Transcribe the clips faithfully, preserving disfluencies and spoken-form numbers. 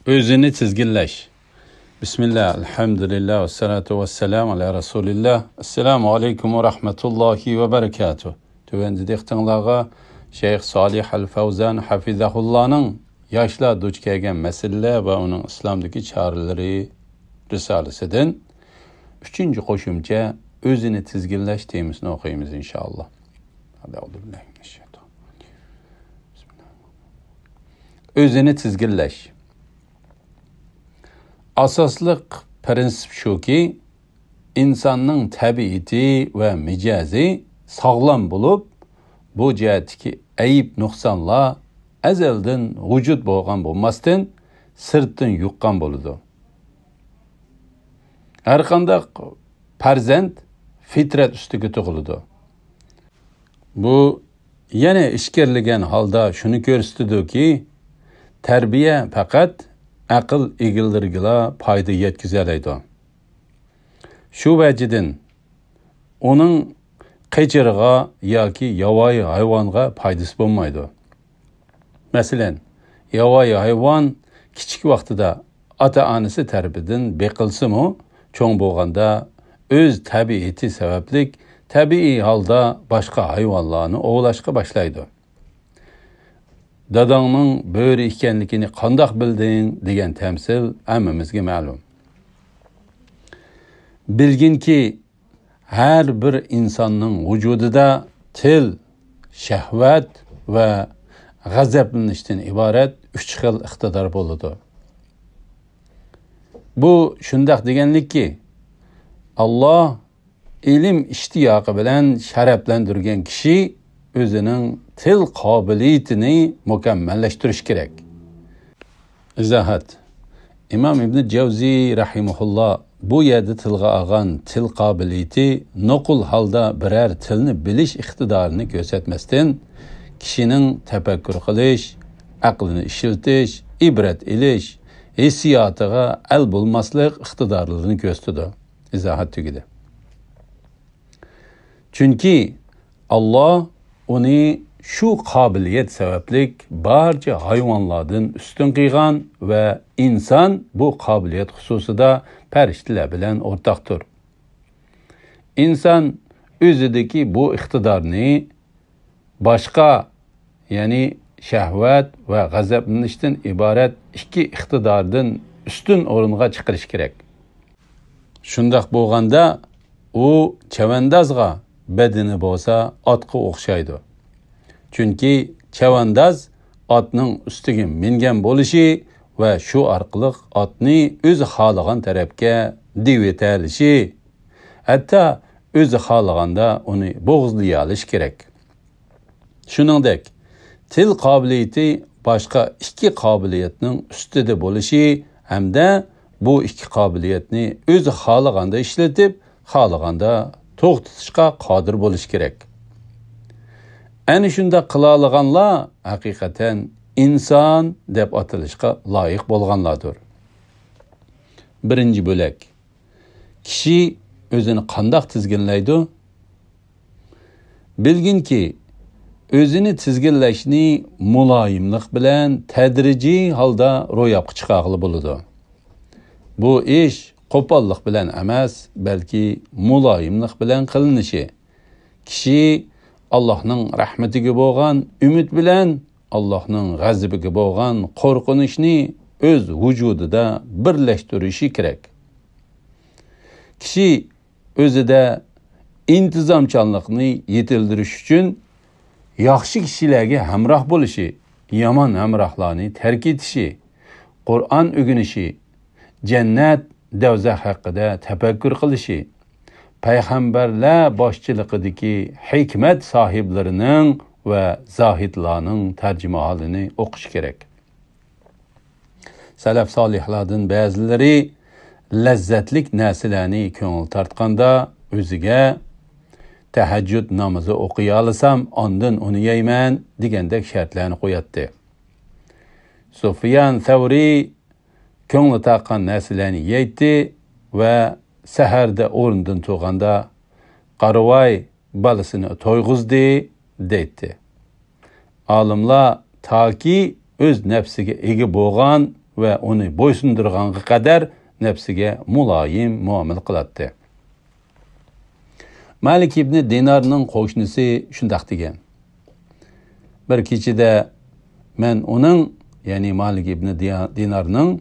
ئۆزىنى تىزگىنلەش. بىسمىللا، ئەلھەمدۇلىللا، ۋەسسالاتۇ ۋەسسالامۇ ئالا رەسۇلىللا. ئەسسالامۇ ئەلەيكۇم ۋە رەھمەتۇللاھى ۋە بەرىكاتۇھ. تۆۋەندە دىققىتىڭلارغا شەيخ سالىھ ئەل فەۋزان ھەفىزەھۇللانىڭ ياشلار دۇچ كەلگەن مەسىلىلەر ۋە ئۇنىڭ ئىسلامدىكى چارىلىرى رىسالىسىدىن ئۈچىنچى قوشۇمچە، ئۆزىنى تىزگىنلەش تېمىسىنى ئوقۇيمىز، ئىنشائاللا. ئۆزىنى تىزگىنلەش. ئاساسلىق پىرىنسىپ شۇكى، ئىنساننىڭ تەبىئىتى ۋە مىجەزى ساغلام بولۇپ، بۇ جەھەتتىكى ئەيىب نۇقسانلار ئەزەلدىن ۋۇجۇد بولغان بولماستىن، سىرتتىن يۇققان بولىدۇ. ھەرقانداق پەرزەنت فىترەت ئۈستىگە تۇغۇلىدۇ. بۇ يەنە ئىچكىرىلىگەن ھالدا شۇنى كۆرسىتىدۇكى، تەربىيە پەقەت ئەقىل ئىگىلىرىگىلا پايدا يەتكۈزەلەيدۇ. شۇ ۋەجىدىن ئۇنىڭ قېچىرغا ياكى ياۋايى ھايۋانغا پايدىسى بولمايدۇ. مەسىلەن، ياۋايى ھايۋان كىچىك ۋاقتىدا ئاتا-ئانىسى تەرىپىدىن بېقىلسىمۇ، چوڭ بولغاندا ئۆز تەبىئىتى سەۋەبلىك تەبىئىي ھالدا باشقا ھايۋانلارنى ئوۋلاشقا باشلايدۇ. «داداڭنىڭ بۆرە ئىكەنلىكىنى قانداق بىلدىڭ؟» دېگەن تەمسىل ھەممىمىزگە مەلۇم. بىلگىنكى، ھەر بىر ئىنساننىڭ ۋۇجۇدىدا تىل، شەھۋەت ۋە غەزەپلىنىشتىن ئىبارەت ئۈچ خىل ئىقتىدار بولىدۇ. بۇ شۇنداق دېگەنلىككى، ئاللا ئىلىم ئىشتىياقى بىلەن شەرەپلەندۈرگەن كىشى ئۆزىنىڭ تىل قابىلىيىتىنى مۇكەممەللەشتۈرۈشى كېرەك. ئىزاھات. ئىمام ئىبنى جەۋزىي رەھىمەھۇللا بۇ يەردە تىلغا ئالغان تىل قابىلىيىتى نوقۇل ھالدا بىرەر تىلنى بىلىش ئىقتىدارىنى كۆرسەتمەستىن، كىشىنىڭ تەپەككۇر قىلىش، ئەقلىنى ئىشلىتىش، ئىبرەت ئېلىش، ھېسسىياتىغا ئەل بولماسلىق ئىقتىدارلىرىنى كۆرسىتىدۇ. ئىزاھات تۈگىدى. چۈنكى ئاللا ئۇنى شۇ قابىلىيەت سەۋەبلىك بارچە ھايۋانلاردىن ئۈستۈن قىلغان ۋە ئىنسان بۇ قابىلىيەت خۇسۇسىدا پەرىشتىلەر بىلەن ئورتاقتۇر. ئىنسان ئۆزىدىكى بۇ ئىقتىدارنى باشقا، يەنى شەھۋەت ۋە غەزەپلىنىشتىن ئىبارەت ئىككى ئىقتىداردىن ئۈستۈن ئورۇنغا چىقىرىش كېرەك. شۇنداق بولغاندا، ئۇ چەۋەندازغا، بەدىنى بولسا ئاتقا ئوخشايدۇ. چۈنكى چەۋەنداز ئاتنىڭ ئۈستىگە مىنگەن بولۇشى ۋە شۇ ئارقىلىق ئاتنى ئۆزى خالىغان تەرەپكە دېۋىتەلىشى، ھەتتا ئۆزى خالىغاندا ئۇنى بوغۇزلىيالىشى كېرەك. شۇنىڭدەك، تىل قابىلىيىتى باشقا ئىككى قابىلىيەتنىڭ ئۈستىدە بولۇشى ھەمدە بۇ ئىككى قابىلىيەتنى ئۆزى خالىغاندا ئىشلىتىپ، خالىغاندا توختىتىشقا قادىر بولۇشى كېرەك. ئەنە شۇنداق قىلالىغانلار ھەقىقەتەن ئىنسان دەپ ئاتىلىشقا لايىق بولغانلاردۇر. بىرىنچى بۆلەك. كىشى ئۆزىنى قانداق تىزگىنلەيدۇ؟ بىلگىنكى، ئۆزىنى تىزگىنلەشنى مۇلايىملىق بىلەن تەدرىجىي ھالدا روياپقا چىقارغىلى بولىدۇ. بۇ ئىش قوپاللىق بىلەن ئەمەس، بەلكى مۇلايىملىق بىلەن قىلىنىشى. كىشى ئاللاھنىڭ رەھمىتىگە بولغان ئۈمىد بىلەن ئاللاھنىڭ غەزىپىگە بولغان قورقۇنچنى ئۆز ۋۇجۇدىدا بىرلەشتۈرۈشى كېرەك. كىشى ئۆزىدە ئىنتىزامچانلىقنى يېتىلدۈرۈش ئۈچۈن ياخشى كىشىلەرگە ھەمراھ بولۇشى، يامان ھەمراھلارنى تەرك ئېتىشى، قۇرئان ئۆگىنىشى، جەننەت، دوزاخ ھەققىدە تەپەككۇر قىلىشى، پەيغەمبەرلەر باشچىلىقىدىكى ھېكمەت ساھىبلىرىنىڭ ۋە زاھىدلارنىڭ تەرجىمىھالىنى ئوقۇشى كېرەك. سەلەف سالىھلاردىن بەزىلىرى لەززەتلىك نەرسىلەرنى كۆڭۈل تارتقاندا ئۆزىگە، «تەھەججۇد نامىزى ئوقۇيالىسام، ئاندىن ئۇنى يەيمەن» دېگەندەك شەرتلەرنى قوياتتى. سۇفيان سەۋرى كۆڭلى تارتقان نەرسىلەرنى يەيتتى ۋە سەھەردە ئورنىدىن تۇرغاندا، «قارىۋاي، بالىسىنى تويغۇزدى» دەيتتى. ئالىملار تاكى ئۆز نەپسىگە ئىگە بولغان ۋە ئۇنى بويسۇندۇرغانغا قەدەر نەپسىگە مۇلايىم مۇئامىلە قىلاتتى. مالىك ئىبنى دىنارنىڭ قوشنىسى شۇنداق دېگەن: بىر كېچىدە مەن ئۇنىڭ، يەنى مالىك ئىبنى دىيا-، دىنارنىڭ،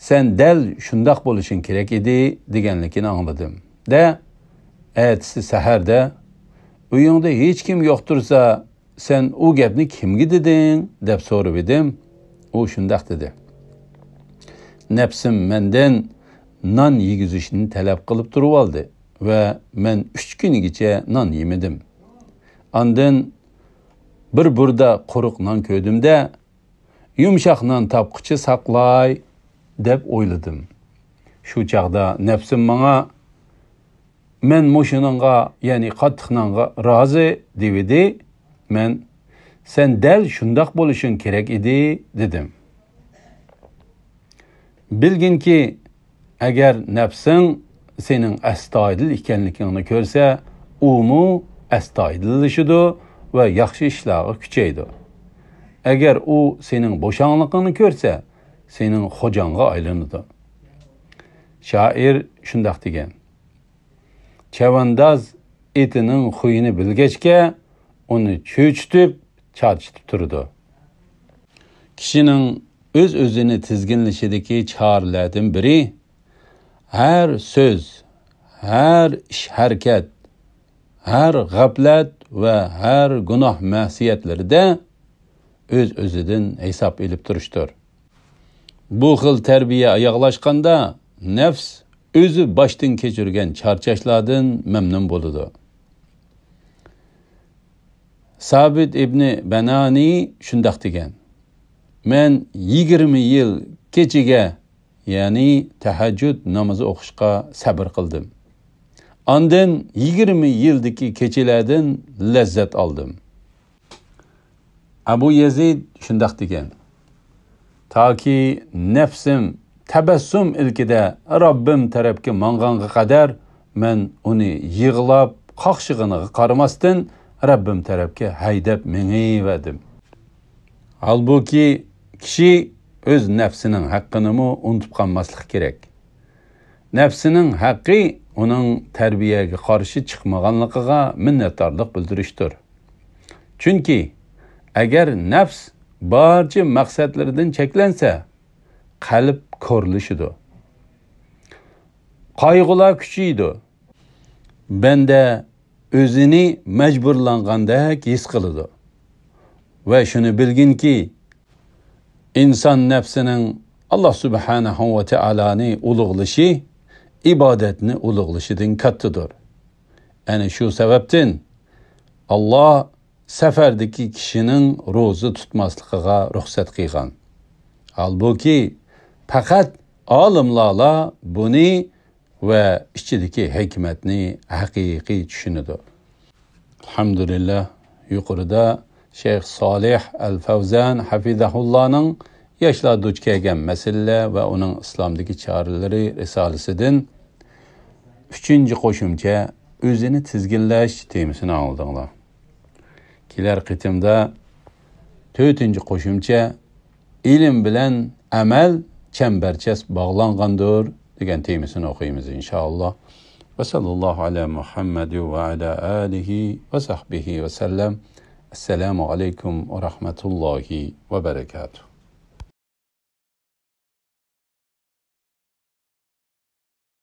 «سەن دەل شۇنداق بولۇشۇڭ كېرەك ئىدى» دېگەنلىكىنى ئاڭلىدىم. دە، ئەتىسى سەھەردە، «ئۆيۈڭدە ھېچكىم يوق تۇرسا، سەن ئۇ گەپنى كىمگە دېدىڭ؟» دەپ سورىۋىدىم. ئۇ شۇنداق دېدى: «نەپسىم مەندىن نان يېگۈزۈشنى تەلەپ قىلىپ تۇرۇۋالدى ۋە مەن ئۈچ كۈنگىچە نان يېمىدىم. ئاندىن بىر بۇردا قۇرۇق نان كۆردۈم-دە، يۇمشاق نان تاپقۇچە ساقلاي دەپ ئويلىدىم. شۇ چاغدا نەپسىم ماڭا، مەن مۇشۇنىڭغا، يەنى قاتتىق نانغا رازى دېۋىدى. مەن، سەن دەل شۇنداق بولۇشۇڭ كېرەك ئىدى» دېدىم. بىلگىنكى، ئەگەر نەپسىڭ سېنىڭ ئەستايىدىل ئىكەنلىكىڭنى كۆرسە، ئۇمۇ ئەستايىدىللىشىدۇ ۋە ياخشى ئىشلارغا كۈچەيدۇ. ئەگەر ئۇ سېنىڭ بوشاڭلىقىڭنى كۆرسە، سېنىڭ خوجاڭغا ئايلىنىدۇ. شائىر شۇنداق دېگەن: «چەۋەنداز ئېتىنىڭ خۇيىنى بىلگەچكە، ئۇنى چۆچۈتۈپ، چارچىتىپ تۇرىدۇ.» كىشىنىڭ ئۆز-ئۆزىنى تىزگىنلىشىدىكى چارىلەردىن بىرى، ھەر سۆز، ھەر ئىش-ھەرىكەت، ھەر غەپلەت ۋە ھەر گۇناھ مەسىيەتلىرىدە ئۆز-ئۆزىدىن ھېساب ئېلىپ تۇرۇشتۇر. بۇ خىل تەربىيە ئاياغلاشقاندا، نەپس ئۆزى باشتىن كەچۈرگەن چارچاشلاردىن مەمنۇن بولىدۇ. سابىت ئىبنى بەنانى شۇنداق دېگەن: «مەن يىگىرمە يىل كېچىگە، يەنى تەھەججۇد نامىزى ئوقۇشقا سەبر قىلدىم. ئاندىن يىگىرمە يىلدىكى كېچىلەردىن لەززەت ئالدىم.» ئەبۇ يەزىد شۇنداق دېگەن: «تاكى نەپسىم تەبەسسۇم ئىلكىدە رەببىم تەرەپكە ماڭغانغا قەدەر، مەن ئۇنى يىغلاپ قاقشىغىنىغا قارىماستىن، رەببىم تەرەپكە ھەيدەپ مېڭىۋەردىم.» ھالبۇكى، كىشى ئۆز نەپسىنىڭ ھەققىنىمۇ ئۇنتۇپ قالماسلىقى كېرەك. نەپسىنىڭ ھەققى ئۇنىڭ تەربىيەگە قارشى چىقمىغانلىقىغا مىننەتدارلىق بىلدۈرۈشتۇر. چۈنكى، ئەگەر نەپس بارچە مەقسەتلىرىدىن چەكلەنسە، قەلب كورلىشىدۇ. قايغۇلار كۈچىيىدۇ. بەندە ئۆزىنى مەجبۇرلانغاندەك ھېس قىلىدۇ. ۋە شۇنى بىلگىنكى، ئىنسان نەپسىنىڭ ئاللا سۇبھانەھۇ ۋە تائالانى ئۇلۇغلىشى ئىبادەتنى ئۇلۇغلىشىدىن كاتتىدۇر. ئەنە شۇ سەۋەبتىن، ئاللا سەپەردىكى كىشىنىڭ روزا تۇتماسلىقىغا رۇخسەت قىلغان. ھالبۇكى، پەقەت ئالىملارلا بۇنى ۋە ئىچىدىكى ھېكمەتنى ھەقىقىي چۈشىنىدۇ. ئەلھەمدۇلىللا، يۇقىرىدا شەيخ سالىھ ئەل فەۋزان ھەفىزەھۇللانىڭ ياشلار دۇچ كەلگەن مەسىلىلەر ۋە ئۇنىڭ ئىسلامدىكى چارىلىرى رىسالىسىدىن ئۈچىنچى قوشۇمچە، ئۆزىنى تىزگىنلەش تېمىسىنى ئاڭلىدىڭلار. كېلەر قېتىمدا تۆتىنچى قوشۇمچە، ئىلىم بىلەن ئەمەل چەمبەرچاس باغلانغاندۇر دېگەن تېمىسىنى ئوقۇيمىز، ئىنشائاللا. ۋە ساللاللاھۇ ئەلا مۇھەممەد ۋە ئەلا ئالىھى ۋە سەھبىھى ۋە سەللەم. ئەسسالامۇ ئەلەيكۇم ۋە رەھمەتۇللاھى ۋە بەرەكاتۇھ.